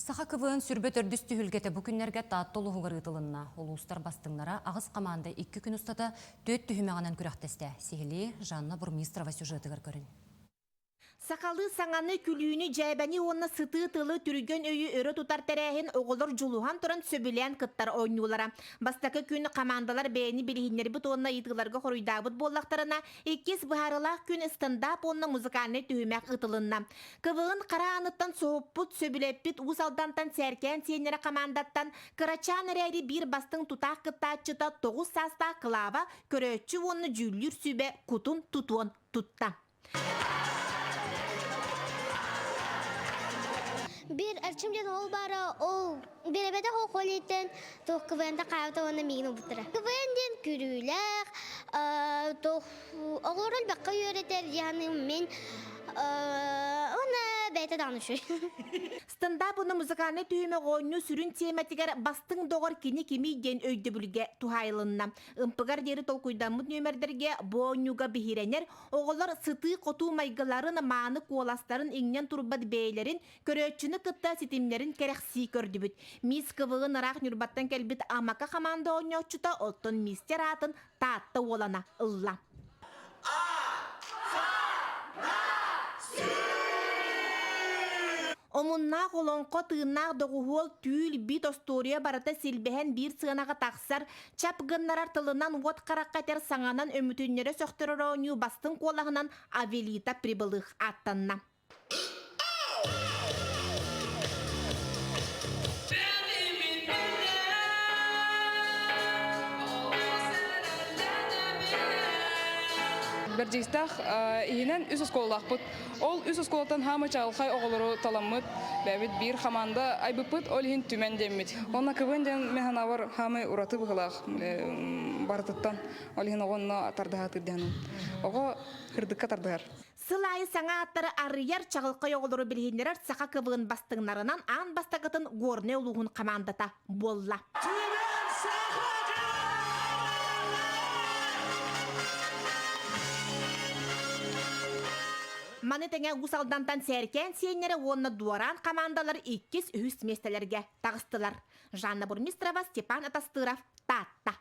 Саха КВН сүрбэ төрдүс түһүлгэтэ бу күннэргэ Таатта улууһугар ыытылынна. Улуустар бастыҥнара аҕыс хамаанда икки күн устата түөрт түһүмэҕинэн күрэхтэстэ. Сиһилии Жанна Бурмистрова сюжетыгар көрүн. Сахалыы саҥаны, күлүүнү, дьээбэни уонна сытыы тылы, түргэн өйү өрө тутар тэрээһин оҕолор дьулуһан туран сөбүлээн кыттар оонньуулара. Бастакы күн хамаандалар бэйэни билиһиннэрбит уонна ыйытыыларга хоруйдаабыт буоллахтарына, иккис быһаарыылаах күн стендап уонна музыкальнай түһүмэх ыытылынна. КВН хара ааныттан соһуппут, сөбүлэппит Уус Алдантан Сээркээн сиэннэрэ хамаандаттан кырачаан эрээри биир бастыҥ тутаах кыттааччыта 9 саастаах Клава көрөөччү уонна дьүүллүүр сүбэ кутун тутуон тутта. Биир Эрчим диэн уол баара, ол биэрэбэтэх ол холийтэн туох КВН-та хаайбыта уонна миигин ылбыттара. КВН диэн күрүүлээх, туох оҕолору элбэххэ үөрэтэр диэханым мин уонна бэйэтэ даҕаны үчүгэй. Стендап уонна музыкальнай түһүмэх оонньуу сүрүн тиэмэтигэр бастыҥ доҕор кини кимий диэн өйдөбүлгэ туһаайылынна. Ымпыгар диэри толкуйдаммыт нүөмэрдэргэ бу оонньууга биһирэнэр оҕолор сытыы-хотуу майгыларын, мааны куоластарын иҥнэн турбат бэйэлэрин Көрөөччүнү кытта ситимнэрин кэрэхсии көрдүбүт. Мисс КВН ыраах Ньурбаттан кэлбит Амака хамаанда оонньооччута, оттон мистер аатын Таатта уолана ылла. Омуннаах олоҥхо тыыннаах доҕуһуол түүл бит остуоруйа барыта силбэһэн биир сыанаҕа тахсар, чап гыннарар тылынан уот харахха этэр саҥанан өмүтүннэрэ сөхтөрөр оонньуу бастыҥ куолаһынан Авелита Прибылых ааттанна. Бэрдьигэстээх иһинэн үс оскуолалаахпыт. Ол үс оскуолаттан хаамы чаҕылхай оҕолору таламмыт, бэйэбит биир хамаанда айбыппыт, ол иһин түмэн диэммит. Уонна КВН диэн мин санаабар хаамай ураты быһыылаах барытыттан. Ол иһин оҕо онно тардыһаатыр диэн. Оҕо кырдыкка тардыһар. Сыл аайы саҥа ааттары арыйар чаҕылхай оҕолору билиһиннэрэр саха КВН бастыҥнарынан аан бастакытын Горнай улууһун хамаандата буолла. Маны тэҥэ Уус Алдантан Сээркээн сиэннэрэ уонна Дуораан хамаандалар иккис, үһүс миэстэлэргэ таҕыстылар. Жанна Бурмистрова, Степан Атастыров, Таатта.